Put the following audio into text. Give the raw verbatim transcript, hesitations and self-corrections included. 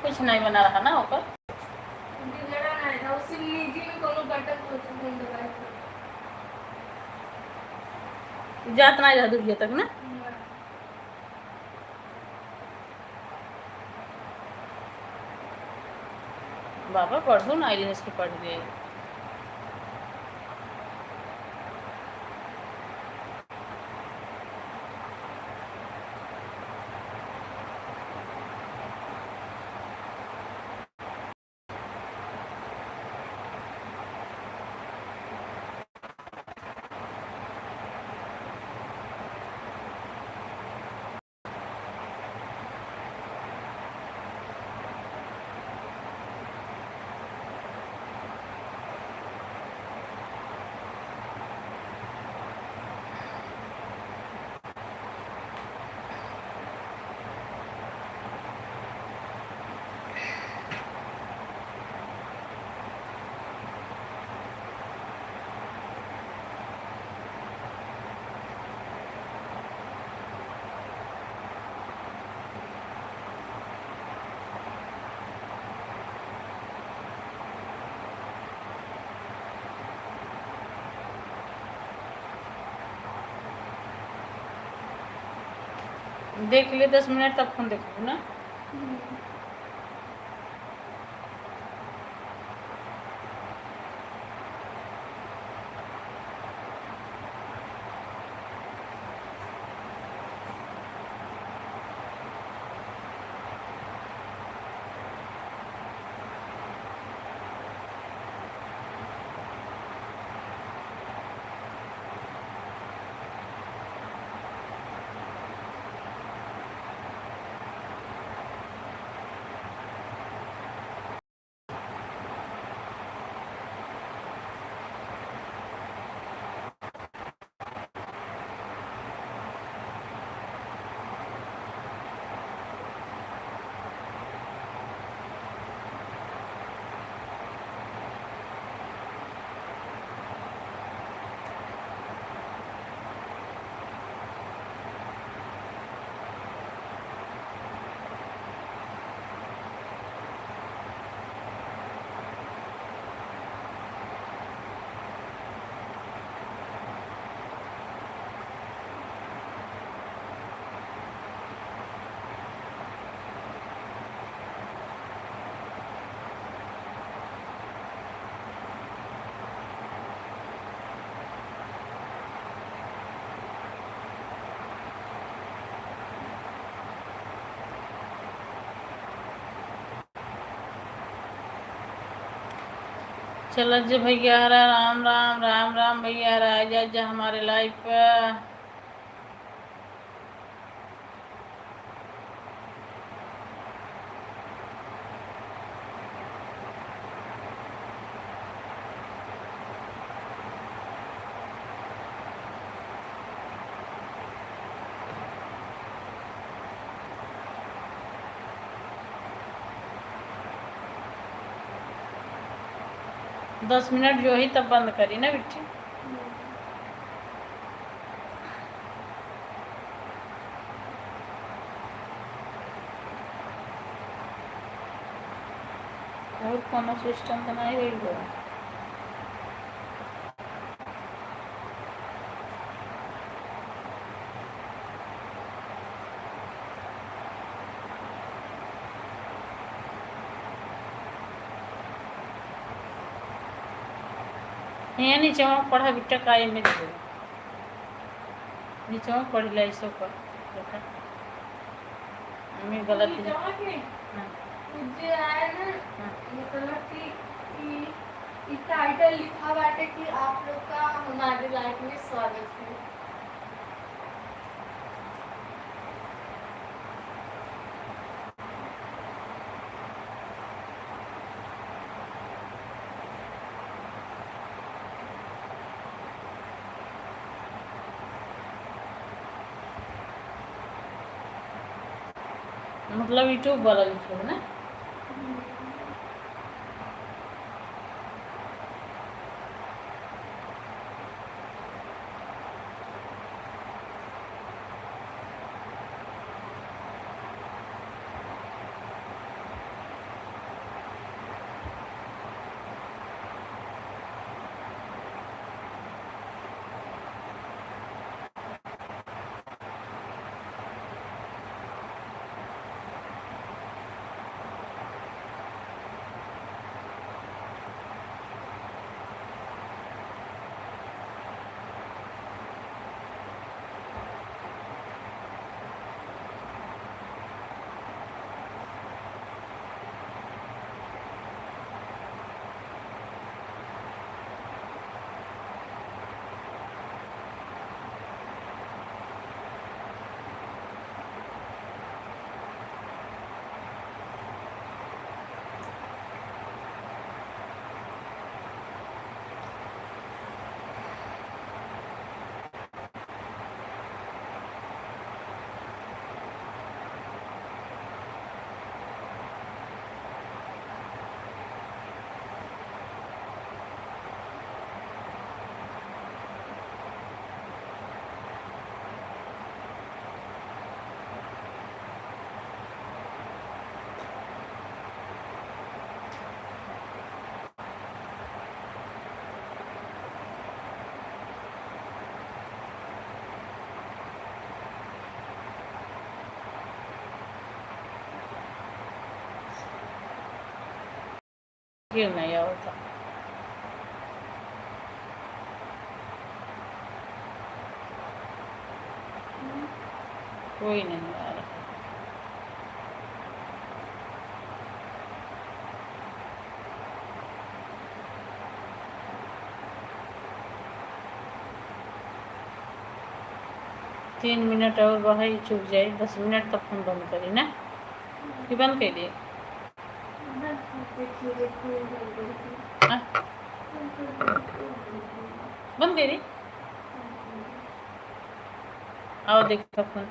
कुछ नहीं बना रहा ना ओकर। बिगड़ा नहीं था, उससे निजी में कोनो बटन खोल सकते हैं दवाई को। जात नहीं रहा दुनिया तक ना। बाबा, पढ़ू ना, आइल हंस के पढ़ ले। देख ले दस मिनट तक फोन देखबू ना। हम्म। चलो जी भैया, हरा राम राम, राम राम भैया, हरा आ जा, जा हमारे लाइव पे। दस मिनट जो ही तब बंद करी ना बिट्टी। और कोनो सिस्टम तो नहीं होई हो। हियाँ नीचे पढ़ा बिट्टा का एमे दे। नीचे पढ़ ले, ऐसो कर। देखा। एमे गलत लिख- नीचवा के हाँ। उ जे आए ना, हाँ। मतलब कि ई, ई टाइटल लिखा बाटे कि आप लोग का हमारे लाइफ में स्वागत है। मतलब YouTube वाला लिखे हो ना? क्यों नहीं आवता? कोई नहीं आ रहा। तीन मिनट और बा, ई चुक जाई, दस मिनट तक फोन बंद करी ना, कि बंद कर दिए? हाँ? बंद करी? आओ देखो फोन।